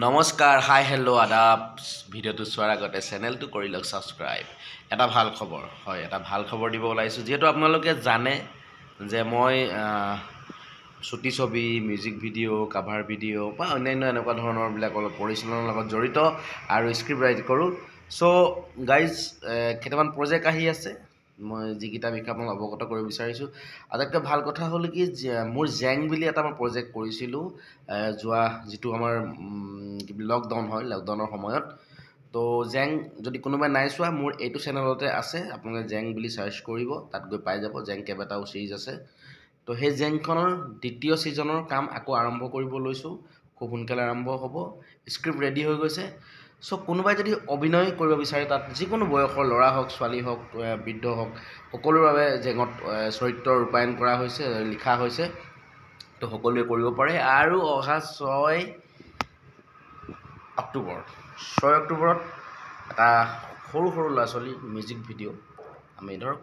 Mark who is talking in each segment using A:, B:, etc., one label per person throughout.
A: নমস্কাৰ, হাই, হেল্ল', আদাব। ভিডিঅ'টো চোৱাৰ আগতে চেনেলটো কৰি লওক ছাবস্ক্ৰাইব। এটা ভাল খবৰ হয়, এটা ভাল খবৰ দিব ওলাইছোঁ। যিহেতু আপোনালোকে জানে যে মই চুটি ছবি, মিউজিক ভিডিঅ', কাভাৰ ভিডিঅ' বা অন্যান্য এনেকুৱা ধৰণৰবিলাক অলপ পৰিচালনাৰ লগত জড়িত আৰু স্ক্ৰিপ্ট ৰাইট কৰোঁ। চ' গাইজ, কেইটামান প্ৰজেক্ট আহি আছে, মই যিকেইটা বিষয়ে আপোনাক অৱগত কৰিব বিচাৰিছোঁ। আটাইতকৈ ভাল কথা হ'ল কি, মোৰ জেং বুলি এটা মই প্ৰজেক্ট কৰিছিলোঁ যোৱা যিটো আমাৰ লকডাউন হয়, লকডাউনৰ সময়ত। তো জেং যদি কোনোবাই নাই চোৱা, মোৰ এইটো চেনেলতে আছে। আপোনালোকে জেং বুলি চাৰ্চ কৰিব, তাত গৈ পাই যাব। জেং কেইবাটাও ছিৰিজ আছে। তো সেই জেংখনৰ দ্বিতীয় ছিজনৰ কাম আকৌ আৰম্ভ কৰিব লৈছোঁ, খুব সোনকালে আৰম্ভ হ'ব। স্ক্ৰিপ্ট ৰেডি হৈ গৈছে। চ' কোনোবাই যদি অভিনয় কৰিব বিচাৰে, তাত যিকোনো বয়সৰ ল'ৰা হওক, ছোৱালী হওক, বৃদ্ধ হওক, সকলোৰে বাবে জেঙত চৰিত্ৰ ৰূপায়ণ কৰা হৈছে, লিখা হৈছে। তো সকলোৱে কৰিব পাৰে। আৰু অহা 6 অক্টোবৰ, 6 অক্টোবৰত এটা সৰু সৰু ল'ৰা ছোৱালী মিউজিক ভিডিঅ' আমি ধৰক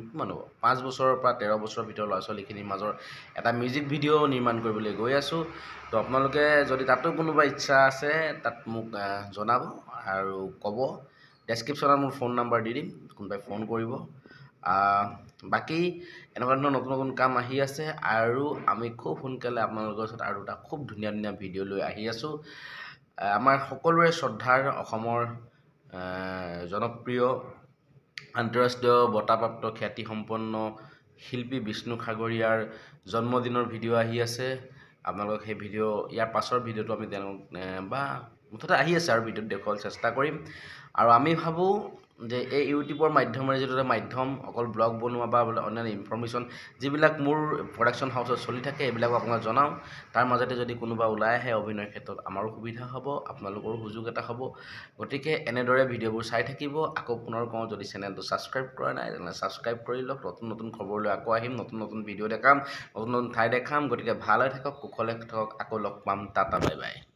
A: কিমান হ'ব, 5 বছৰৰ পৰা 13 বছৰৰ ভিতৰৰ ল'ৰা ছোৱালীখিনিৰ মাজৰ এটা মিউজিক ভিডিঅ' নিৰ্মাণ কৰিবলৈ গৈ আছোঁ। তো আপোনালোকে যদি তাতো কোনোবা ইচ্ছা আছে, তাত মোক জনাব আৰু ক'ব। ডেছক্ৰিপশ্যনত মোৰ ফোন নাম্বাৰ দি দিম, কোনোবাই ফোন কৰিব। বাকী এনেকুৱা ধৰণৰ নতুন নতুন কাম আহি আছে আৰু আমি খুব সোনকালে আপোনালোকৰ ওচৰত আৰু এটা খুব ধুনীয়া ধুনীয়া ভিডিঅ' লৈ আহি আছোঁ। আমাৰ সকলোৰে শ্ৰদ্ধাৰ অসমৰ জনপ্ৰিয় আন্তঃৰাষ্ট্ৰীয় বঁটাপ্ৰাপ্ত খ্যাতিসম্পন্ন শিল্পী বিষ্ণু খাগৰিয়াৰ জন্মদিনৰ ভিডিঅ' আহি আছে। আপোনালোকক সেই ভিডিঅ', ইয়াৰ পাছৰ ভিডিঅ'টো আমি তেওঁলোক বা মুঠতে আহি আছে আৰু ভিডিঅ'ত দেখুৱাবলৈ চেষ্টা কৰিম। আৰু আমি ভাবোঁ যে এই ইউটিউবৰ মাধ্যমেৰে, যিটো এটা মাধ্যম অকল ব্লগ বনোৱা বা অন্যান্য ইনফৰ্মেশ্যন যিবিলাক মোৰ প্ৰডাকশ্যন হাউচত চলি থাকে, এইবিলাকো আপোনাক জনাওঁ। তাৰ মাজতে যদি কোনোবা ওলাই আহে অভিনয়ৰ ক্ষেত্ৰত, আমাৰো সুবিধা হ'ব, আপোনালোকৰো সুযোগ এটা হ'ব। গতিকে এনেদৰে ভিডিঅ'বোৰ চাই থাকিব। আকৌ পুনৰ কওঁ, যদি চেনেলটো ছাবস্ক্ৰাইব কৰা নাই, তেনেহ'লে ছাবস্ক্ৰাইব কৰি লওক। নতুন নতুন খবৰ লৈ আকৌ আহিম, নতুন নতুন ভিডিঅ' দেখাম, নতুন নতুন ঠাই দেখাম। গতিকে ভাল হৈ থাকক, কুশলে থাকক। আকৌ লগ পাম। Tata, bye bye.